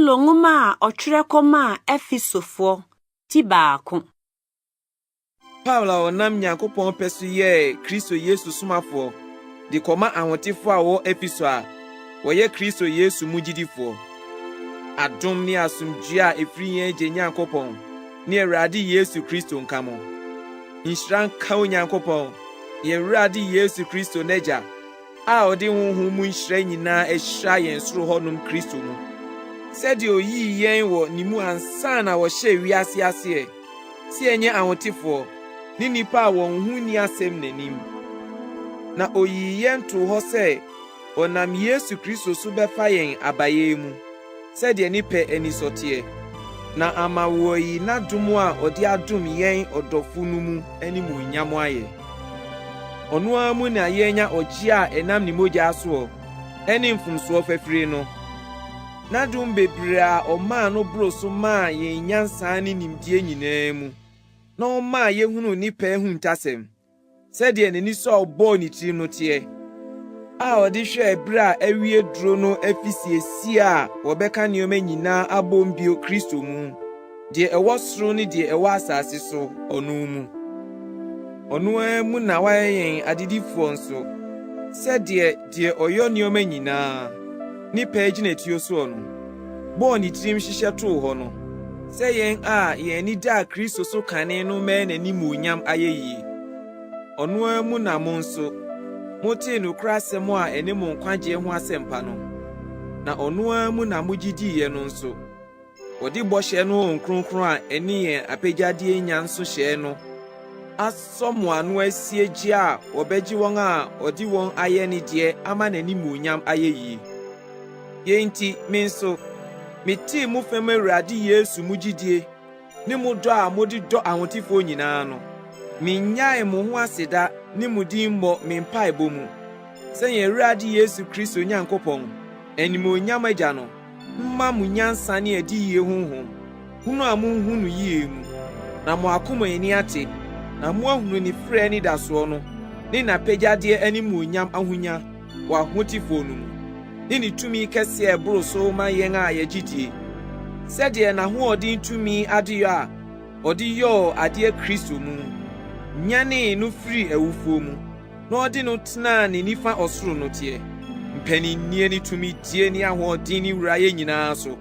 Paulo nwoma a ɔtwerɛ kɔmaa Efesofoɔ ti 1. Paulo a ɔnam Nyankopɔn pɛ so yɛɛ Kristo Yesu somafoɔ de kɔma ahotefoɔ a wɔwɔ Efeso a wɔyɛ Kristo Yesu mu gyidifoɔ. Adom ne asomdwoe a ɛfiri yɛn Agya Nyankopɔn ne Awurade Yesu Kristo nka mo. Nhyira nka Onyankopɔn, yɛn Awurade Yesu Kristo n'Agya, a ɔde honhom mu nhyira nyinaa ahyira yɛn soro hɔnom Kristo mu, sɛdeɛ oyii yɛn wɔ ne mu ansa na wɔhyɛɛ wiase aseɛ, sɛ yɛnyɛ ahotefoɔ ne nnipa a wɔn ho nni asɛm n'anim. Na oyii yɛn too hɔ sɛ ɔnam Yesu Kristo so bɛfa yɛn abayɛ mu, sɛdeɛ ne pɛ anisɔ teɛ, na ama wɔayi n'adom a ɔde adom yɛn ɔdɔfo no mu animuonyam ayɛ. Ɔno ara mu na yɛanya ɔgye a ɛnam ne mogya soɔ ne mfomsoɔ fafire no. N'adom bebree a ɔmaa no boro so maa yɛn nyansa ne nimdeɛ nyinaa mu, na ɔmaa yɛhunuu ne pɛ ahuntasɛm, sɛdeɛ n'anisɔ a ɔbɔɔ ne tirim no teɛ, a ɔde hwɛɛ bere a awie duro no afisiesie a wɔbɛka nneɛma nyinaa abom bio Kristo mu, deɛ ɛwɔ soro ne deɛ ɛwɔ asase so, ɔno mu. Ɔno ara mu na wayɛ yɛn adedifoɔ nso, sɛdeɛ deɛ ɔyɔ nneɛma nyinaa, ne pɛ agyinatuo soɔ no, bɔɔ ne tirim hyehyɛ too hɔ no, sɛ yɛn a yɛn ani daa Kristo so kane no mmɛyɛ n'animuonyam ayɛyie. Ɔno ara mu na mo nso, motee nokorɛ asɛm a ɛne mo nkwagyeɛ ho asɛmpa no, na ɔno ara mu na mogye diiɛ no nso. Wɔde bɔhyɛ no Honhom Kronkron a ɛne yɛn apɛgyadeɛ nya nso hyɛɛ no asɔ mo ano asie gye a wɔbɛgye wɔn a ɔde wɔn ayɛ ne deɛ ama n'animuonyam ayɛyie. Yei nti, me nso, metee mo fam Awurade Yesu mu gyidie ne mo dɔ a mode dɔ ahotefoɔ nyinaa no, minnyaee mo ho aseda ne mo din mmɔ me mpaebɔ mu, sɛ yɛn Awurade Yesu Kristo Nyankopɔn, animuonyam Agya no, mma mo nyansa ne adiyie honhom, hunu a munhu no yie mu, na mo akoma ani ate, na moahunu ne frɛ anidasoɔ no ne n'apɛgyadeɛ animuonyam ahonya wɔ ahotefoɔ no mu, ne ne tumi kɛseɛ a ɛboro so ma yɛn a yɛgye die, sɛdeɛ n'ahoɔden tumi adeyɔ a ɔde yɔɔ adeɛ Kristo mu, nyanee no firii awufoɔ mu, na ɔde no tenaa ne nifa ɔsoro no teɛ, mpaninnie ne tumidie ne ahoɔden ne wurayɛ nyinaa so,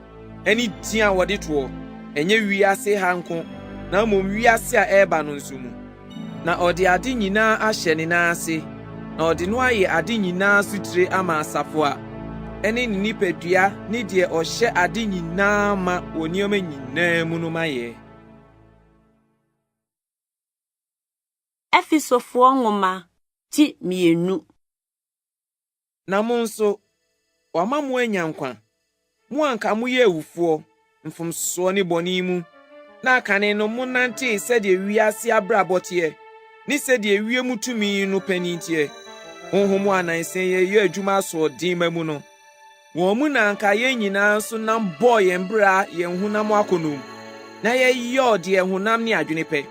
ne din a wɔde toɔ, ɛnyɛ wiase ha nko, na mmom wiase a ɛreba no nso mu. Na ɔde ade nyinaa ahyɛ ne nan ase, na ɔde no ayɛ ade nyinaa so tire ama asafo a ɛne ne nipadua ne deɛ ɔhyɛ ade nyinaa ma wɔ nneɛma nyinaa mu no mayɛ. Efesofoɔ nwoma ti 2. Na mo nso, wama mo anya nkwa, mo a anka moyɛ awufoɔ, mfomsoɔ ne bɔne mu, na akane no monantee sɛdeɛ wiase abrabɔ teɛ, ne sɛdeɛ wiem tumi no panin teɛ, honhom a nnansa yi ɛyɛ adwuma asoɔden mma mu no. Wɔn mu na anka yɛn nyinaa nso nam bɔɔ yɛn bra yɛn honam akɔnnɔ mu, na yɛyɔɔ deɛ honam ne adwene pɛ.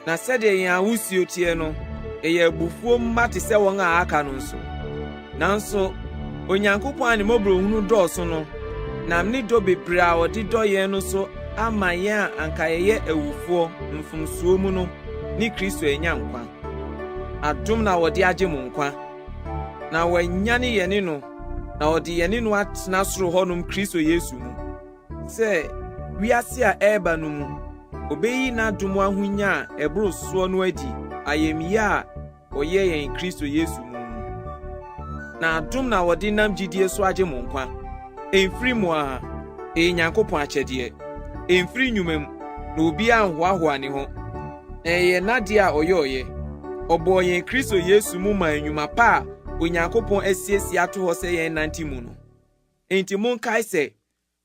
Na sɛdeɛ yɛn ahosuo teɛ no, yɛyɛ abufuo mma te sɛ wɔn a aka no nso. Nanso Onyankopɔn a ne mmɔborɔhunu dɔɔso no, nam ne dɔ bebree a ɔde dɔ yɛn no so ama yɛn a anka yɛyɛ awufoɔ mfomsoɔ mu no ne Kristo anya nkwa. Adom na wɔde agye mo nkwa. Na wanyane yɛne no, na ɔde yɛne no atena soro hɔnom Kristo Yesu mu, sɛ wiase a ɛreba no mu, obeyi n'adom ahonya a ɛboro soɔ no adi ayamye a ɔyɛ yɛn Kristo Yesu mu mu. Na adom na wɔde nam gyidie so agye mo nkwa. Ɛmfiri mo ara, ɛyɛ Nyankopɔn akyɛdeɛ. Ɛmfiri nnwuma mu, na obiara anhoahoa ne ho. Na ɛyɛ n'adeɛ a ɔyɔeɛ. Ɔbɔɔ yɛn Kristo Yesu mu maa nnwuma pa a Onyankopɔn asiesie ato hɔ sɛ yɛn nante mu no. Enti monkae sɛ,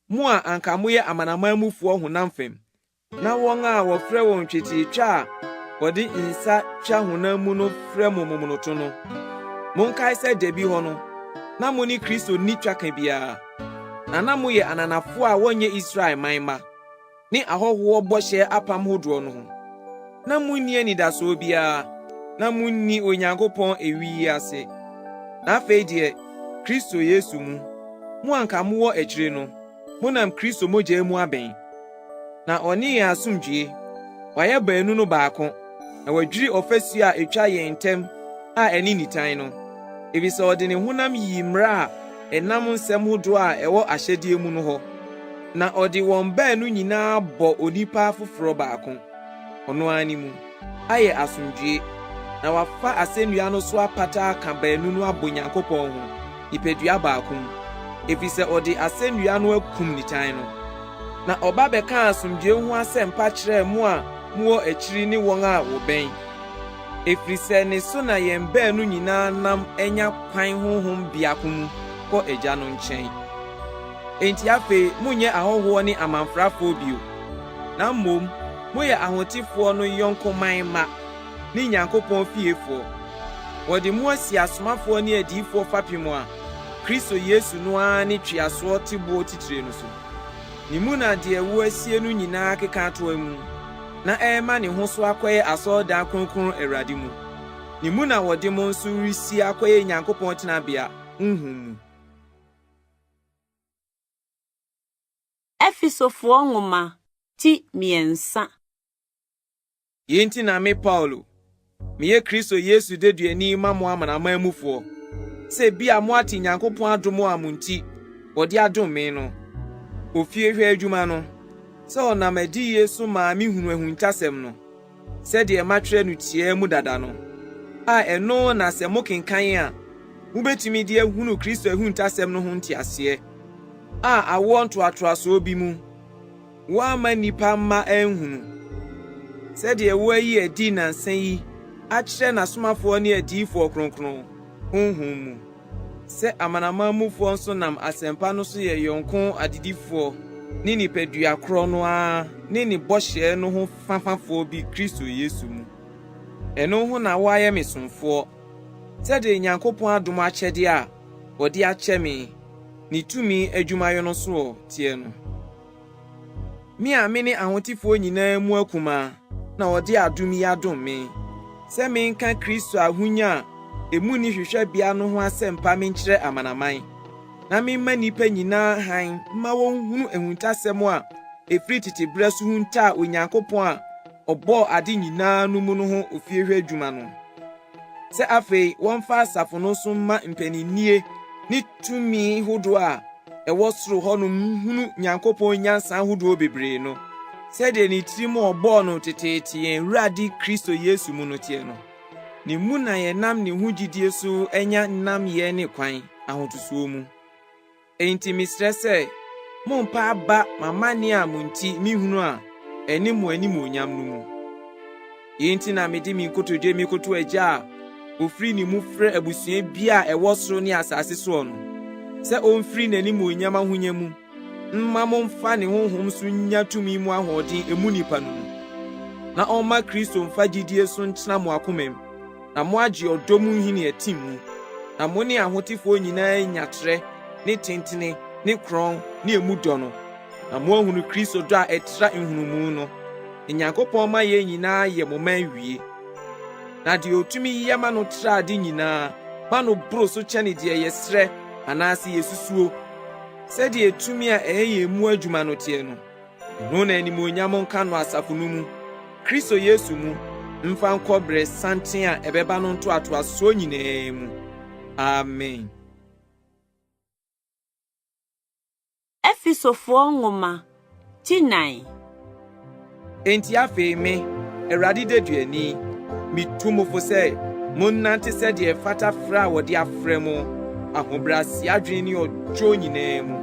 mo a anka moyɛ amanaman mufoɔ honam fam, na wɔn a wɔfrɛ wɔn twetiatwa a wɔde nsa twa honam mu no frɛ mo momonoto no, monkae sɛ da bi hɔ no, na mo ne Kristo nni twaka biara, na na moyɛ ananafoɔ a wɔnyɛ Israel man mma, ne ahɔhoɔ bɔhyɛ apam hodoɔ no ho. Na munni anidasoɔ biara, na munni Onyankopɔn ewi yi ase. Na afei deɛ, Kristo Yesu mu, mo a anka mowɔ akyire no, Monam Kristo mogya mu aben. Na ɔne yɛn asomdwoe. Wayɛ baanu no baako, na wadwiri ɔfasu a etwa yɛn ntam a ɛne nitan no, efisɛ ɔde ne honam yii mmara a ɛnam nsɛm hodoɔ a ɛwɔ ahyɛdeɛ mu no hɔ, na ɔde wɔn baanu nyinaa bɔ onipa foforɔ baako, ɔno ara ne mu, ayɛ asomdwoe, na wafa asɛnnua no so apata aka baanu no abɔ Nyankopɔn ho, nipadua baako mu, efisɛ ɔde asɛnnua no akum nitan no. Na ɔba bɛkaa asomdwoe ho asɛmpa kyerɛɛ mo a mowɔ akyiri ne wɔn a wɔbɛn, ɛfiri sɛ ne so na yɛn baanu nyinaa nam anya kwan honhom biako mu kɔ Agya no nkyɛn. Enti afei monyɛ ahɔhoɔ ne amamfrafoɔ bio, na mmom moyɛ ahotefoɔ no yɔnko man mma ne Nyankopɔn fiefoɔ. Wɔde mo asi asomafoɔ ne adiyifoɔ fapem a Kristo Yesu no ara ne tweasoɔ teboɔ titire no so. Ne mu na deɛ wɔasie no nyinaa keka atoa mu, na ɛrema ne ho so akɔyɛ asɔredan kronkron Awurade mu. Ne mu na wɔde mo nso resie akɔyɛ Nyankopɔn tenabea, honhom mu. Efesofoɔ nwoma ti 3. Yei nti na me Paulo, meyɛ Kristo Yesu deduani ma mo amanaman mufoɔ, sɛ ebia moate Nyankopɔn adom a mo nti wɔde adom me no, ofiehwɛ adwuma no, sɛ ɔnam adiyie so maa mehunuu ahuntasɛm no, sɛdeɛ matwerɛ no tiaa mu dada no, a ɛno na sɛ mokenkan a, mobɛtumi de ahunu Kristo ahuntasɛm no ho nteaseɛ, a awoɔ ntoatoasoɔ bi mu, Woamma nnipa mma anhunu, sɛdeɛ woayi adi nnansa yi akyerɛ n'asomafoɔ ne adiyifoɔ kronkron, honhom mu, sɛ amanaman mufoɔ nso nam asɛmpa no so yɛ yɔnko adedifoɔ ne nipadua korɔ no ara ne ne bɔhyɛ no ho fafafoɔ bi Kristo Yesu mu. Ɛno ho na woayɛ me somfoɔ, sɛdeɛ Nyankopɔn adom akyɛdeɛ a ɔde akyɛ me ne tumi adwumayɔ no soɔ teɛ no. Me a mene ahotefoɔ nyinaa mu akumaa na ɔde adom yi adom me, sɛ menka Kristo ahonya a emu nni hwehwɛbea no ho asɛmpa menkyerɛ amanaman, na memma nnipa nyinaa hann mma wɔnhunu ahuntasɛm a ɛfiri tete berɛ so huntaa Onyankopɔn a ɔbɔɔ ade nyinaa no mu no ho ofiehwɛ adwuma no. Sɛ afei wɔmfa asafo no so mma mpaninnie ne tumi hodoɔ a ɛwɔ soro hɔnom nhunu Nyankopɔn nyansa ahodoɔ bebree no, sɛdeɛ ne tirim a ɔbɔɔ no teteete yɛn Awurade Kristo Yesu mu no teɛ no. Ne mu na yɛnam ne ho gyidie so anya nnamyɛ ne kwan, ahotosoɔ mu. Enti mesrɛ sɛ mommpa aba m'amanneɛ a mo nti mihunu a ɛne mo animuonyam no mu. Eyi nti na mede me nkotodwe mekoto Agya a ofiri ne mu frɛ abusua biara a ɛwɔ soro ne asase soɔ no, sɛ omfiri n'animuonyam ahonya mu mma momfa ne honhom so nnya tumi mu ahoɔden emu nipa no mu, na ɔmma Kristo mfa gyidie so ntena mo akomam. Na moagye ɔdɔ mu nhini atim mu, na mo ne ahotefoɔ nyinaa anya trɛ ne tentene ne korɔn ne emu dɔ no, na moahunu Kristo dɔ a ɛtra nhunumu no, na Nyankopɔn ma yɛn nyinaa yɛ mo ma awie. Na deɛ ɔtumi yɛ ma no tra ade nyinaa ma no boro so kyɛne deɛ yɛsrɛ anaasɛ yɛsusuo, sɛdeɛ tumi a ɛyɛ yɛn mu adwuma no teɛ no. Ɛno na animuonyam nka no asafo no mu, Kristo Yesu mu, mfa nkɔ bere santen a ɛbɛba no ntoatoasoɔ nyinaa mu. Amen. Efesofoɔ nwoma ti 4. Enti afei me, Awurade deduani, mitu mo fo sɛ monnante sɛdeɛ ɛfata frɛ a wɔde afrɛ mo, ahobrɛase adwene ne ɔdwo nyinaa mu,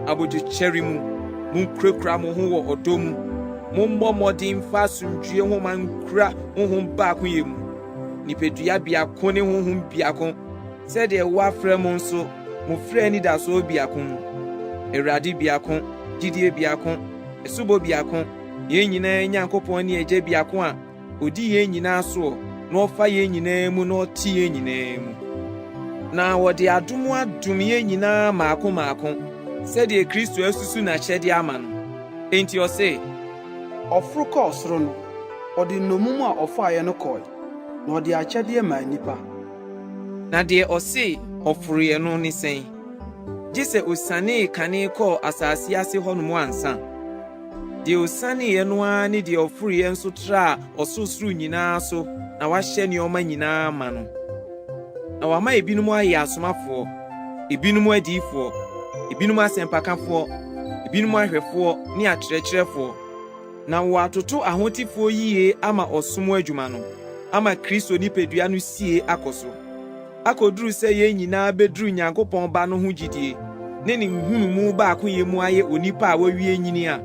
abodwokyɛre mu, munkurakura mo ho wɔ ɔdɔ mu, mommɔ mmɔden mfa asomdwoe nhoma nkura honhom baakoyɛ mu, nipadua biako ne honhom biako, sɛdeɛ wɔafrɛ mo nso mo frɛ anidasoɔ biako mu, Awurade biako, gyidie biako, asubɔ biako, yɛn nyinaa Nyankopɔn ne Agya biako a odi yɛn nyinaa soɔ na ɔfa yɛn nyinaa mu na ɔte yɛn nyinaa mu. Na wɔde adom adom yɛn nyinaa mmaako mmaako sɛdeɛ Kristo asusu n'akyɛdeɛ ama no. Enti ɔse. Ɔforo kɔɔ soro no, ɔde nnommum a ɔfaeɛ no kɔe, na ɔde akyɛdeɛ maa nnipa. Na deɛ ɔse ɔforoeɛ no ne sɛn? Gye sɛ osianee kane kɔɔ asase ase hɔnom ansa. Deɛ osianeeɛ no ara ne deɛ ɔforoeɛ nso traa ɔsorosoro nyinaa so na wahyɛ nneɛma nyinaa ma no. Na wama ebinom ayɛ asomafoɔ, ebinom adiyifoɔ, ebinom asɛmpakafoɔ, ebinom ahwɛfoɔ ne akyerɛkyerɛfoɔ, na wɔatoto ahotefoɔ yie ama ɔsom adwuma no, ama Kristo nipadua no sie akɔ so, akoduru sɛ yɛn nyinaa beduru Nyankopɔn Ba no ho gyidie ne ne nhunumu baakoyɛ mu ayɛ onipa a wawie nyini a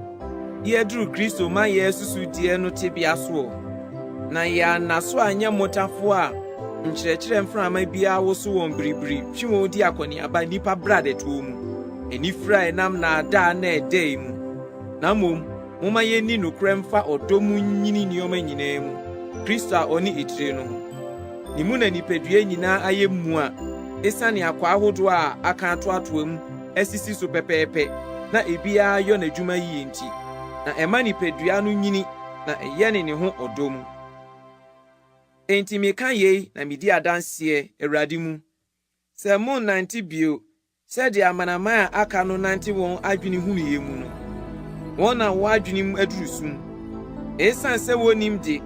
yɛaduru Kristo ma yɛn no tebea soɔ. Na yɛanna so anyɛ mmotafoɔ a nkyerɛkyerɛ mframa biara woso wɔn biribiri twe wɔn di akɔneaba nnipa bradɛtoɔ mu, anifere a ɛnam nnaadaa na ɛdɛe mu. Na mmom, momma yenni nokorɛ mfa ɔdɔ mu nnyini nneɛma nyinaa mu, Kristo a ɔne etire no ho. Ne mu na nipadua nyinaa ayɛ mua esiane akwaa ahodoɔ a aka atoatoa mu asisi so pɛpɛɛpɛ na ebiara yɔ n'adwuma yie nti, na ɛma nipadua no nyini na ɛyɛne ne ho ɔdɔ mu. Enti meka yei na midi adanseɛ Awurade mu, sɛ monnnante bio sɛdeɛ amanaman a aka no nante wɔn adwene hunuyɛ mu no. Wɔn na wɔn adwene mu aduru sum. Esiane sɛ wonnim de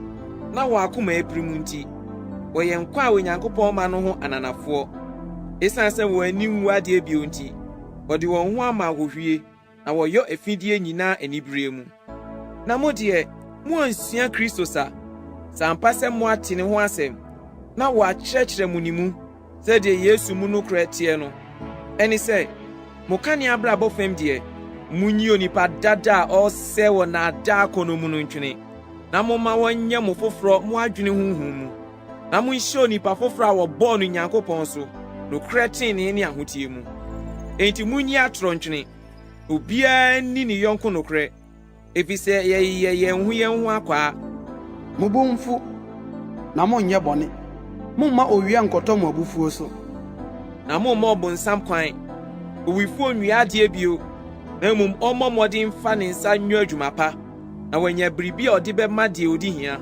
na wɔn akoma apirim nti, wɔyɛ nkwa a Onyankopɔn ma no ho ananafoɔ. Esiane sɛ wɔn ani nwu adeɛ bio nti, wɔde wɔn ho ama ahohwie na wɔyɔ afideɛ nyinaa anibereɛ mu. Na mo deɛ, moansua Kristo sa, sɛ ampa sɛ moate ne ho asɛm, na wɔakyerɛkyerɛ mo ne mu, sɛdeɛ Yesu mu nokorɛ teɛ no. Ɛne sɛ, mo kane abrabɔ fam deɛ, munyi onipa dada a ɔresɛe wɔ nnaadaa akɔnnɔ mu no ntwene, na momma wɔnyɛ mo foforɔ mo adwene honhom mu, na monhyɛ onipa foforɔ a wɔbɔɔ no Nyankopɔn so, nokorɛ tenenee ne ahoteɛ mu. Enti munyi atorɔ ntwene. Obiara nni ne yɔnko nokorɛ, efisɛ yɛyeyɛ yɛn ho yɛn ho akwaa. Mo bo mfu, na monnyɛ bɔne. Mommma owia nkɔtɔ mo abufuo so. Na momma ɔbonsam kwan. Owifoɔ nwia adeɛ bio, na mmom ɔmmɔ mmɔden mfa ne nsa nyɛ adwuma pa, na wanya biribi a ɔde bɛma deɛ odi hia.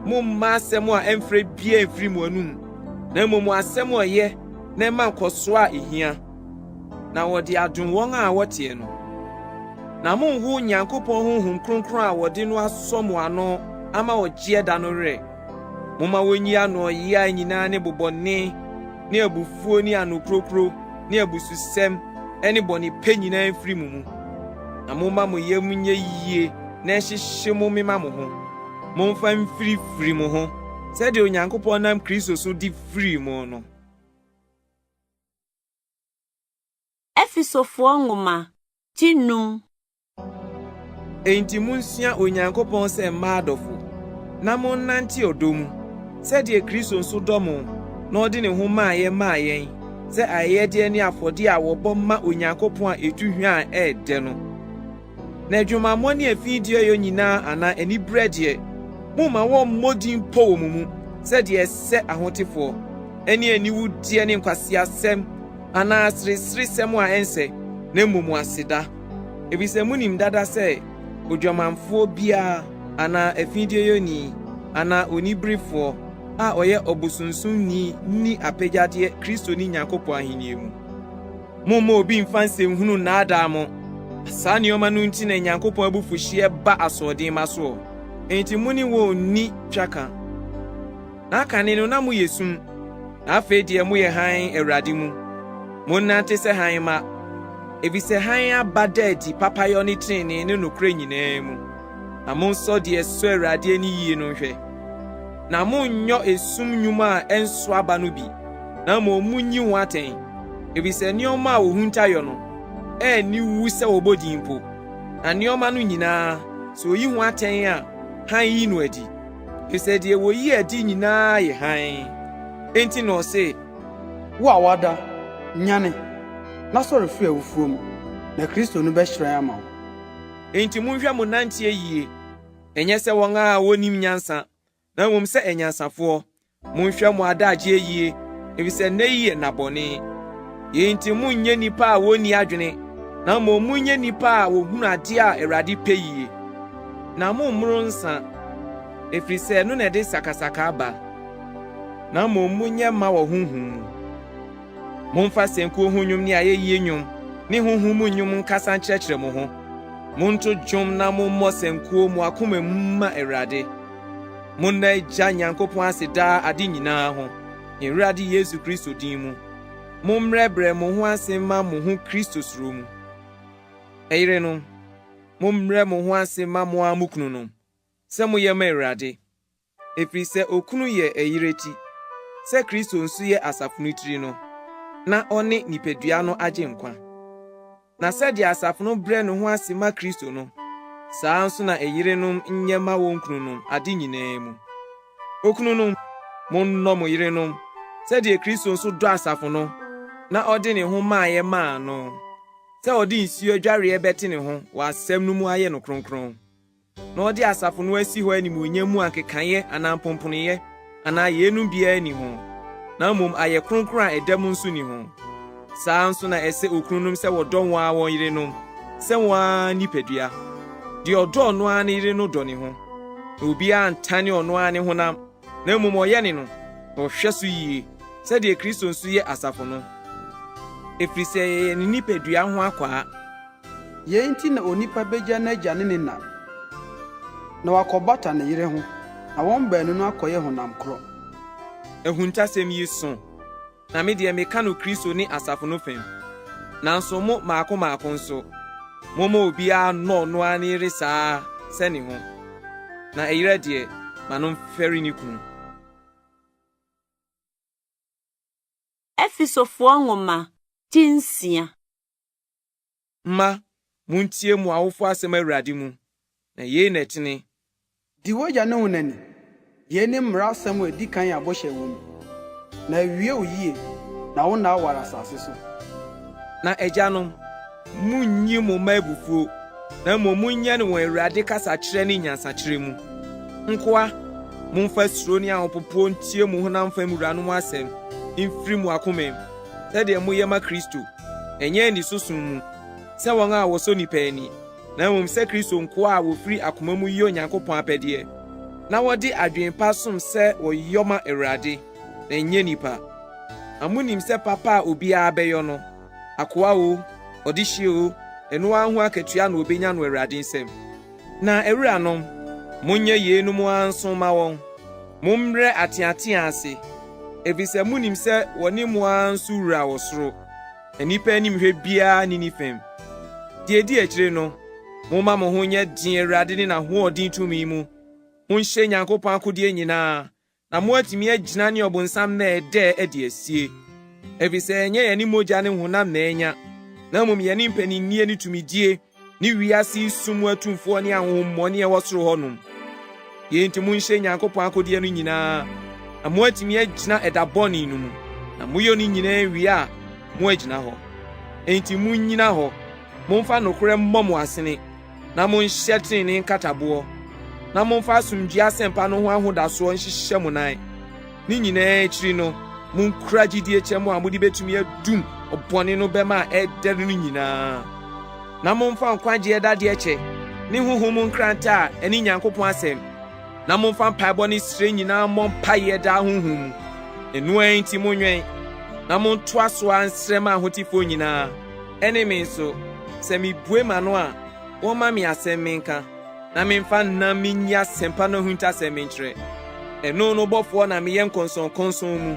Momma asɛm a ɛmfrɛ biara mfiri mo anom, na mmom asɛm a ɛyɛ na ɛma nkɔsoɔ a ehia, na wɔde adom wɔn a wɔteɛ no. Na monnhow Nyankopɔn Honhom Kronkron a wɔde no asɔ mo ano ama ɔgyeɛ da no werɛ. Momma wonyi anoɔyea nyinaa ne bobɔne ne abufuo ne anokurokuro ne abususɛm ne bɔnepɛ nyinaa mfiri mo mu. Na momma mo yam nyɛ yie na ɛnhyehye mo mema mo ho. Momfa mfirifiri mo ho sɛdeɛ Onyankopɔn nam Kristo so de firii mo no. Efesofoɔ nwoma ti num. Enti munsua Onyankopɔn sɛ mma adɔfo, na monnante ɔdɔ mu, sɛdeɛ Kristo nso dɔ mo na ɔde ne ho maa yɛn maa yɛn sɛ ayɛyɛdeɛ ne afɔdeɛ a wɔbɔ ma Onyankopɔn a etu hwa a ɛyɛ dɛ no. Na adwumammɔ ne afideɛyɔ nyinaa anaa aniberɛ deɛ, momma wɔmmɔ din mpo wɔ mo mu sɛdeɛ ɛsɛ ahotefoɔ, ne aniwudeɛ ne nkwaseasɛm anaa asereseresɛm a ɛnsɛ, na mmom aseda. Efisɛ munim dada sɛ odwamanfoɔ biara anaa afideɛyɔni anaa oniberefoɔ a ɔyɛ ɔbosonsomni nni apɛgyadeɛ Kristo ne Nyankopɔn ahenni mu. Momma obi mfa nsɛnhunu nnaadaa mo. Saa nneɛma no nti na Nyankopɔn abufuhyeɛ ba asoɔdenma soɔ. Enti mo ne wɔn nni twaka. Na akane no na moyɛ sum, na afei deɛ moyɛ hann Awurade mu. Monnante sɛ hann mma, efisɛ hann aba da adi papayɔ ne trenee ne nokorɛ nyinaa mu. Na monsɔ deɛ ɛsɔ Awurade ani yie no nhwɛ. Na monnyɔ esum nnwuma a ɛnso aba no bi, na mmom munyi ho atɛn, efisɛ nneɛma a wohunta yɔ no, ɛnni wu sɛ wɔbɔ din mpo. Na nneɛma no nyinaa, sɛ oyi ho atɛn a, hann yi no adi. Efisɛ deɛ woyi adi nyinaa yɛ hann. Enti na ɔse, Wo a woada, nyane, na sɔre firi awufoɔ mu, na Kristo no bɛhyerɛn ama wo. Enti monhwɛ mo nanteɛ yie, ɛnyɛ sɛ wɔn a wonnim nyansa, na mmom sɛ anyansafoɔ. Monhwɛ mo adagyeɛ yie, efisɛ nna yi yɛ nna bɔne. Yei nti monnyɛ nnipa a wonni adwene, na mmom monyɛ nnipa a wɔhunu adeɛ a Awurade pɛ yie. Na mommoro nsa, ɛfiri sɛ ɛno na ɛde sakasaka ba, na mmom monyɛ mma wɔ honhom mu. Momfa sankuo ho nnwom ne ayɛyie nnwom. ne honhom mu nnwom nkasa nkyerɛkyerɛ mo ho. Monto dwom na mommɔ sankuo mo akoma mu mma Awurade. Monna Agya Nyankopɔn ase daa ade nyinaa ho, yɛn Awurade Yesu Kristo din mu. Mommrɛbrɛ mo ho ase mma mo ho Kristo suro mu. Ɛyerenom, mommrɛ mo ho ase mma mo ara mo kununom, sɛ moyɛ ma Awurade. Ɛfiri sɛ okunu yɛ ɛyere ti, sɛ Kristo nso yɛ asafo no tiri no, na ɔne nipadua no agyenkwa. Na sɛdeɛ asafo no brɛ ne ho ase ma Kristo no, saa ara nso na ɛyerenom nyɛ mma wɔn kununom ade nyinaa mu. Okununom, monnɔ mo yerenom sɛdeɛ Kristo nso dɔ asafo no na ɔde ne ho maeɛ maa no, sɛ ɔde nsuo adwareɛ bɛte ne ho wɔ asɛm no mu ayɛ no kronkron. Na ɔde asafo no asi hɔ animuonyam mu a nkekaeɛ anaa mpomponoeɛ anaa yeinom biara nni ho, na mmom ayɛ kronkron a ɛda mu nso nni ho. Saa ara nso na ɛsɛ okununom sɛ wɔdɔ wɔn ara wɔn yerenom sɛ wɔn ara nipadua. Deɛ ɔdɔ ɔno ara ne yere no dɔ ne ho. Na obiara ntane ɔno ara ne honam, na mmom ɔyɛne no, na ɔhwɛ so yie, sɛdeɛ Kristo nso yɛ asafo no, ɛfiri sɛ yɛyɛ ne nipadua ho akwaa. Yei nti na onipa begya n'agya ne ne na, na wakɔbata ne yere ho, na wɔn baanu no akɔyɛ honam korɔ. Ahuntasɛm yi sõ, na me deɛ meka no Kristo ne asafo no fam. Nanso mo mmaako mmaako nso, momma obiara nnɔ ɔno ara ne yere saa ara sɛ ne ho, na ɛyerɛ deɛ, ma no mfɛre ne kunu. Efesofoɔ nwoma ti nsia. Mma, muntie mo awofo asɛm Awurade mu, na yei na ɛtene. Di w'agya ne wo na ni. Yei ne mmara asɛm a edi kan a bɔhyɛ wɔ mu, na awie wo yie, na wo nna aware asase so. Na agyanom, munnyi mo mma abufuo, na mmom monyɛne wɔn Awurade kasakyerɛ ne nyansakyerɛ mu. Nkoa, momfa suro ne ahopopoɔ ntie mo honam fam wuranom asɛm mfiri mo akomam, sɛdeɛ moyɛ ma Kristo. ɛnyɛ aniso som mu, sɛ wɔn a wɔsɔ nnipa ani, na mmom sɛ Kristo nkoa a wɔfiri akoma mu yɛ Onyankopɔn apɛdeɛ, na wɔde adwene pa som sɛ wɔyɔ ma Awurade, na ɛnyɛ nnipa. Na monim sɛ papa a obiara bɛyɔ no, akoa oo, ɔdehyeɛ oo, ɛno ara ho akatua na ɔbɛnya no Awurade nsam. Na awuranom, monyɛ yeinom ara nso mma wɔn. Mommrɛ ateatea ase, efisɛ munim sɛ wɔne mo ara nso wura wɔ soro, na nnipa animhwɛ biara nni ne fam. Deɛ edi akyire no, momma mo ho nyɛ den Awurade ne n'ahoɔden tumi mu. Monhyɛ Nyankopɔn akodeɛ nyinaa, na moatumi agyina ne ɔbonsam nnɛɛdɛɛ adi asie. Efisɛ ɛnyɛ yɛne mogya ne honam na anya, na mmom yɛne mpaninnie ne tumidie ne wiase yi sum mu atumfoɔ ne ahonhommɔne a ɛwɔ soro hɔnom. Yei nti monhyɛ Nyankopɔn akodeɛ no nyinaa, na moatumi agyina ɛda bɔne no mu, na moyɔ ne nyinaa wie a, moagyina hɔ. Enti monnyina hɔ, momfa nokorɛ mmɔ mo asene, na monhyɛ trenee nkataboɔ, na momfa asomdwoeɛ asɛmpa no ho ahodasoɔ nhyehyɛ mo nan. Ne nyinaa akyiri no, monkura gyidie kyɛm a mode bɛtumi adum ɔbɔne no bɛma a ɛredɛre no nyinaa, na momfa nkwagyeɛ dadeɛ kyɛ ne honhom mu nkrantɛ a ɛne Nyankopɔn asɛm, na momfa mpaebɔ ne srɛ nyinaa mmɔ mpaeɛ daa honhom mu. Ɛno ara nti monwɛn, na montoa so ara nsrɛ ma ahotefoɔ nyinaa, ɛne me nso, sɛ mebue m'ano a, wɔmma me asɛm menka, na memfa nnam menyi asɛmpa no ahuntasɛm menkyerɛ. Ɛno no bɔfoɔ na meyɛ nkɔnsɔnkɔnsɔn mu,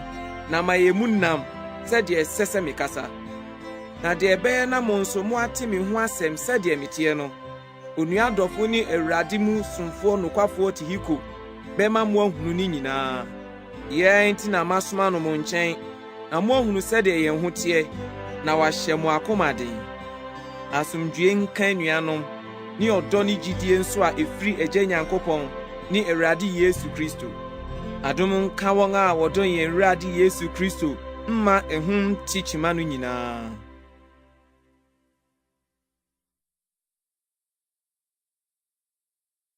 na mayɛ mu nnam sɛdeɛ ɛsɛ sɛ mekasa. Na deɛ ɛbɛyɛ na mo nso moate me ho asɛm sɛdeɛ meteɛ no, Onua dɔfo ne Awurade mu somfoɔ nokwafoɔ Tihiko bɛma moahunu ne nyinaa. Yei ara nti na masoma no mo nkyɛn, na moahunu sɛdeɛ yɛn ho teɛ, na wahyɛ mo akoma den. Asomdwoeɛ nka anuanom, ne ɔdɔ ne gyidie nso a ɛfiri Agya Nyankopɔn ne Awurade Yesu Kristo. Adom nka wɔn a wɔdɔ yɛn Awurade Yesu Kristo mma ɛho nte kyema no nyinaa.